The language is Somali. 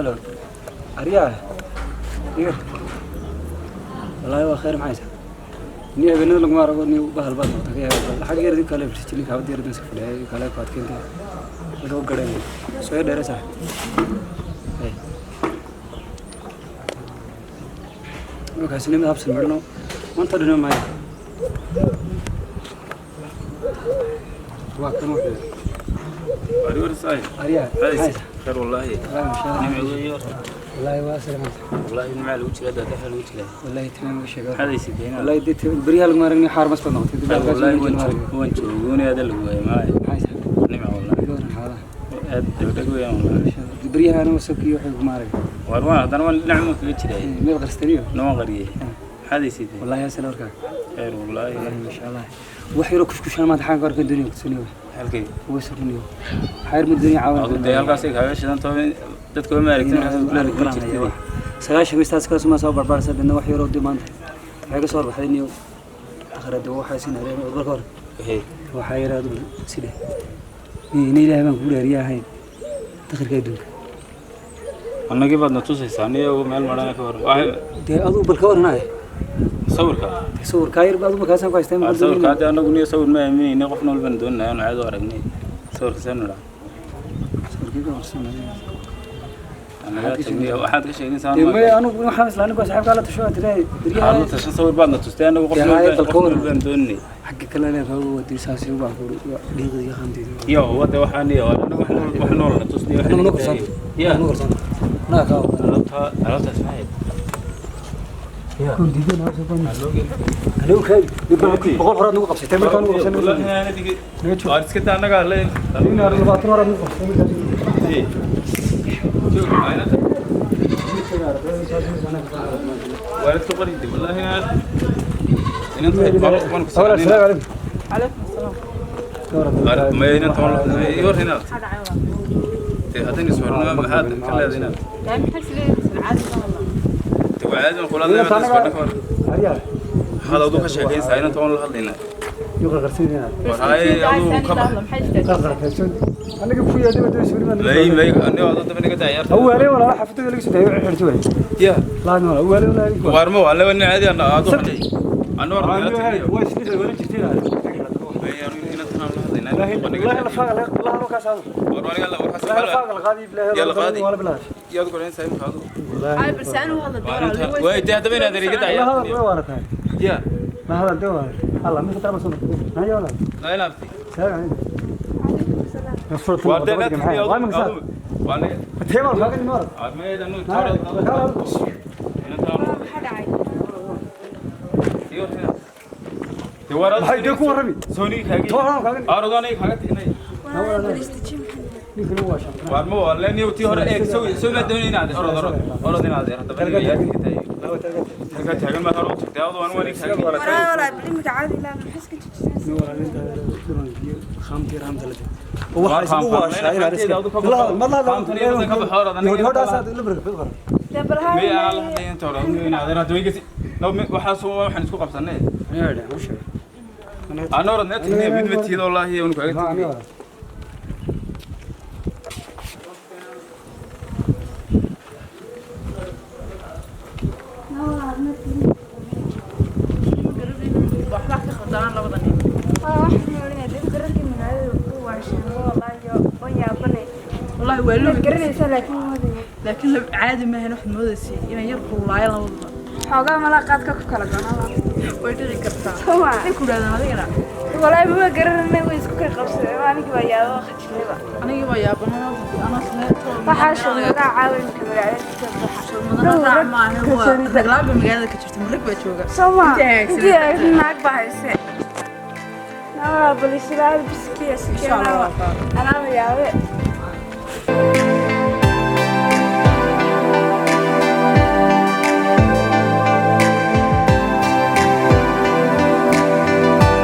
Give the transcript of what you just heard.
Halo, aryaa igar. Wallaahi waa khayr, maxaysa ni habeenada laguma arago, ni bahal baad noqota ka yaaba lacag yar idin kale firjinin kaabad yar idin iska fadhiya kale ku adkeynta halka u gadhanay soo yar dheere sax. Markaasi nimid habsan marno maanta dhino maya waa kan wuxuu. Aryaa, maxaysa? Khayr wallaahi. Wallaahi masha Allah. Nimco weeye horta. Wallaahi waa salaamanta. Wallaahi nimca lagu jiraa, daadaa lagu jiraa. Wallaahi timaam uga sheega. Maxaad haysateen? Wallaahi dee beryaha laguma aragni, xaar mas baad noqotay dib halkaas. Wallaahi laguma waan aragni. waan joogoonay, adaa lagu waayay maay. Maxaysa? Nimca wallaahi. Iga waran xaalaha. Aad degdeg weeyaan wallaahi. Beryaha anigu sabkii waxay kuma arag. Waar waan haddana waan dhinac ma kaga jiray. Meel qarstaniyo. Nama qariyay. Maxaad haysateen? Wallaahi asal warkaa. Khayr wallaahi. Wallaahi masha Allah, wax yaroo kushkushaan maanta xaan ka arkan dooniyo kusuniyo. Halkay? Uga surniyo xayr ma dooniyo caawan. Adu dee halkaasay kaaga shidan tahay, dadka ma aragtin kuma jirtid. 90 wistaas kaas ma soo barbaarsa dadna wax yaroo dib maanta waxay ka soo baxday niyo akhrada waxaa sin hareen oo barka hore. Hee. Waxaa yaraadu sida ni ilaahay baan kugu dhaariyaa ahayn dakhirka adduunka. Annagii baad na tusaysaa niyo meel marana ka hor. Waxay Dee aduu bal ka waranaya. Sawirka. Sawirkaa yar baad markaasaan ku haystaa. Waar sawirka hadda annagu niyo sawir ma aaminayna, qof nool baan doonaynaa aanu caado aragnay. Sawirka saan nidhaa. Sawirkii ka warsanaya. Annagaa tagnay waxaad ka sheegnaysaa. Dee maya, anugu waxaan isla anigu saaxiibkaa la tasho tiray beryaha. Waxaad la tashan sawir baad na tustay, annagu qof Dee nool haye, baan bal ka qof nool waran. baan doonay. Xagga kale leedahay wadii saasi u baan ku dhiiqda iyo qaamteeda. Iyo wada waxaan iyo annagu wax nool wax nool na tusnay wax. Anu korsan. Ya. Anu korsan naa ka wada. Alaabta alaabtaas maxay? Ya. Kun diidan oo soo baan anigu kay 100 horaad nagu qabsatay markaan nagu qabsanay. Naga joog. Waar iska taa annagaa le. Ina 20 horaad nagu qabsatay markaas. Joog, aynata. Waar iska qoridi wallaahi inaan tahay waan ku Walaal, salaamay. Assalaamu calaykum. Calaykum asalaam. Waar ma inaan toban iyo hor inaad. Dee haddaynu iswarno maxaad ka leedahay inaad? Daa maxaa isleeyahay caadi ma hadla. Dee waa caadi waan kula hadlaynaa, hadda iswarno ka hor. Aryaa. Maxaad adigu ka sheekaynaysaa inaan toban la hadlaynaa? Iyo qarqarsiinayna. War haye adigu ka bax. Maxay istaagtay? Qarqarkaysan aniga ku yeedhay wadada suuri baan. Lay lay aniga adoo daba naga daa ciyaarta. Awaalay walaa xafidada laga soo daayay xirti way. Ya. Laan walaa awaalay walaa. Waar ma waa laba nin caadi ah adoo anoo war waa naga tagay. isla wala jirtay. War والله لا فاق لا لا كاس هذا. لا فاق الغادي بالله. يلا غادي. ولا بلاش. Yaad koranaysaa imika adigu. Ay balse anigu hadla doonaa. Way dee haddaba inaad eriga لا هذا ciyaarta. ولا تاي. Ya. ما هذا دوا الله ما ترى بس ما ولا. La ilaabtay. سلام عليكم. Waar dee naad واي مقصد. Waa naga تيمر فاق النور. Armeeda nu Maxaa dhacay? Maxay dee ku warrami? Sony kaagi. Toban kaaga. Aarodanay kaaga tignay. Ninkan waa shan. Waar ma waa leen tii hore eeg soo soo ma doonay inaad orod orod orod inaad haddaba inaad ciyaarta tahay. Halka taagan ma hore u tagtay adoo aan wani kaaga. Walaa bilimka caadi laa maxaa iska jijinaysaa? نور انت خامتي رامت لك. waxa isku waashaa inaad iska la ma la la. Dee bal haa. Mey aan la hadlay inta hore inaad inaad weygaasi. No waxaas waxaan isku qabsanay. Aan orod net mid mid tiido wallaahi uu kaaga tignay. Waxba ka khaldanaan labada nin. Wallahi waa loo laakiin caadi maahan, waxaad moodaysay inay yar kululaayeen labaduba. Xoogaa malaa qaadka ku kala gonaba. Way dhici kartaa. Soma. Maxay ku idhahdeen adigana? Walaahi mama garananay, way isku kay qabsadeen, anigii baa yaabo khajinayba. Anigii baa yaabanaa anoo Waxaa shaqadaa caawinka magaalada kasoo baxa. Shulmadana raac maaha, waa raglaaba magaalada ka jirta, ma rag baa jooga. Soma. Intii hagaagsan. Intii hagaagsan naag baa hayse. Nawaa bal islaal biskiya Insha Allah sikeenaaba. waa qaad. Anaaba yaabe.